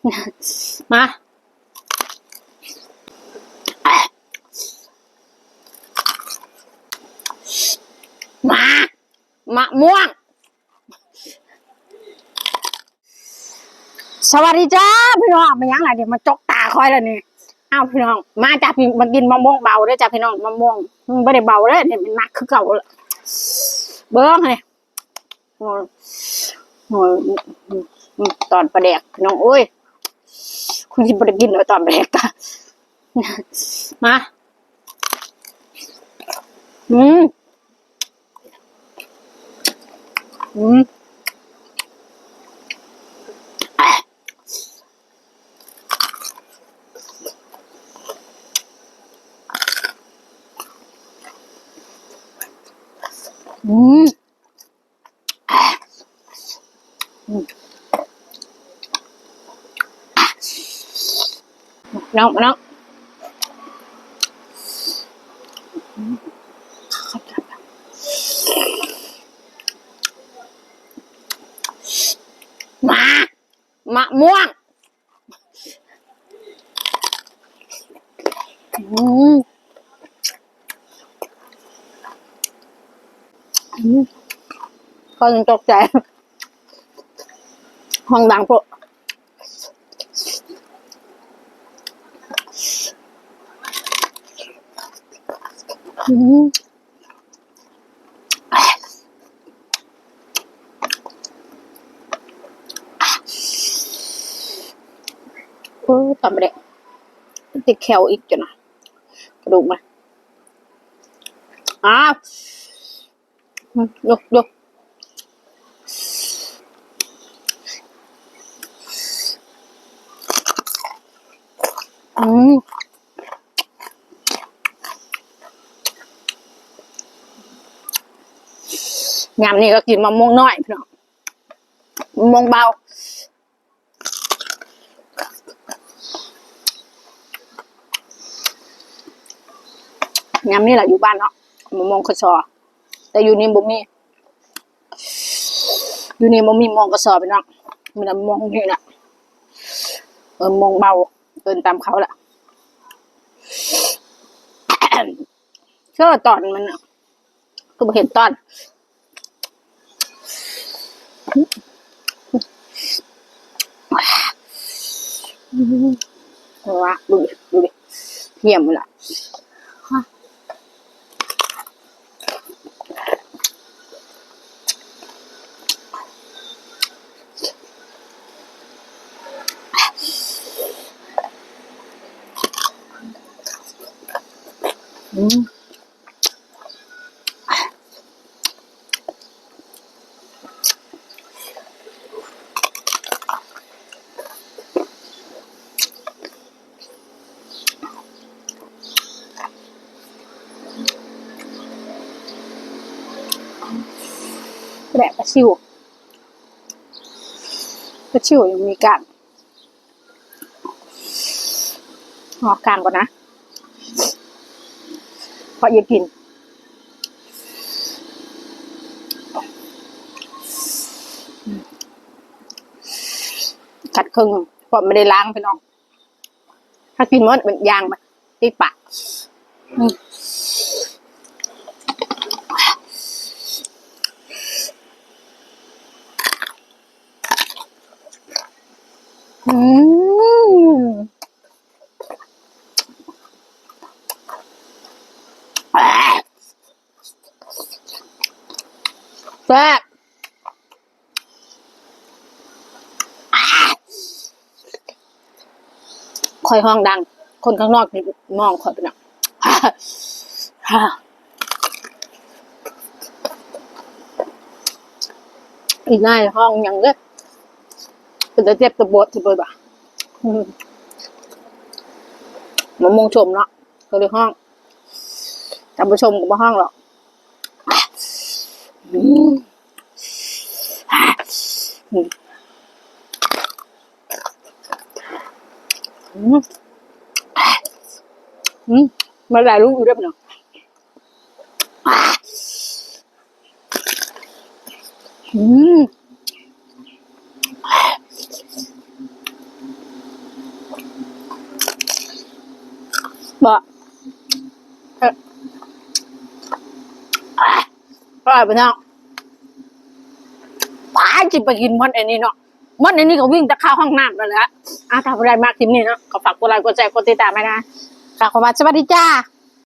ມາ ມາ ມະມ່ວງ. ສະຫວັດດີຈ້າພີ່ນ້ອງ ແມ່ນຫຍັງລະນີ້ ມາຈົກຕາຂ້ອຍລະນີ້. ອ້າວ ພີ່ນ້ອງ ມາຈ້າ ພີ່ ມາກິນມະມ່ວງເບົາເດີ້ຈ້າພີ່ນ້ອງ. ມະມ່ວງມັນບໍ່ໄດ້ເບົາເດີ້ນີ້ ມັນໜັກຄືເກົ່າລະ. ເບິ່ງນີ້ ໂອ້ຍ ໂອ້ຍ ຕອນປາແດກ ພີ່ນ້ອງເອີຍ ຄືຊິບໍ່ໄດ້ກິນດອກຕອນປາແດກກະ ມາ ອືມ ອືມ ອືມ. ນ້ອງ ນ້ອງ ມາ ມະມ່ວງ ອືມ ອືມ ຂ້ອຍຍັງຕົກໃຈ ຫ້ອງດັງໂພດ ອືມ. ໂອ້ຍ ຕຳບໍ່ໄດ້ ຕິດແຂ້ວອີກ ຈົນນະ ກະດູກມາ ອ້າວ ອືມ ຍົກ ຍົກ ອືມ. ຍາມນີ້ກໍກິນມະມ່ວງນ້ອຍພີ່ນ້ອງ ມະມ່ວງເບົາ ຍາມນີ້ລະຢູ່ບ້ານເນາະ ມະມ່ວງກະຊໍ ແຕ່ຢູ່ນີ້ບໍ່ມີ ຢູ່ນີ້ບໍ່ມີມ່ວງກະຊໍພີ່ນ້ອງ ມີແຕ່ມ່ວງນີ້ລະ ເອີ້ນມ່ວງເບົາ ເອີ້ນຕາມເຂົາລະ ເຊີຕອນມັນນະ ຄືບໍ່ເຫັນຕອນ ເອົາວະ ດູດິ ດູດິ ຫ້ຽມລະ ອືມ. ແລະປາຊິວ ປາຊິວຍັງມີການ ຫອກກາງກ່ອນນະ ເພາະຢາກກິນ ກັດເຄິ່ງ ເພາະບໍ່ໄດ້ລ້າງພີ່ນ້ອງ ຖ້າກິນໝົດມັນຢ່າງມັນຕິດປາກ ອືມ. ອືມ ແຊບ ຂ້ອຍຮ້ອງດັງ ຄົນຂ້າງນອກນີ້ມອງຂ້ອຍເປັນຫຍັງ ອີນາຍຮ້ອງຫຍັງເດ້ ເປັນຕາເຈັບຕາປວດຊິເບີດວ່າ ອືມ ມະມ່ວງສົ້ມເນາະ ກໍເລີຍຮ້ອງ ຖ້າບໍ່ສົ້ມກໍບໍ່ຮ້ອງດອກ ອືມ. ອືມ ອືມ ມາຫຼາຍລູກຢູ່ເດ້ພີ່ນ້ອງ ອືມ. ບໍ່ ເອີ ອະ ອະ ພີ່ນ້ອງ ປານຊິໄປກິນໝົດອັນນີ້ເນາະ ໝົດອັນນີ້ກໍວິ່ງແຕ່ເຂົ້າຫ້ອງນ້ຳນັ້ນແຫຼະ. ອ່າ ຖ້າຜູ້ໃດມັກຄລິບນີ້ເນາະ ກໍຝາກກົດໄລ ກົດແຊ ກົດຕິດຕາມໃຫ້ນະ ກໍຂໍວ່າສະຫວັດດີຈ້າ.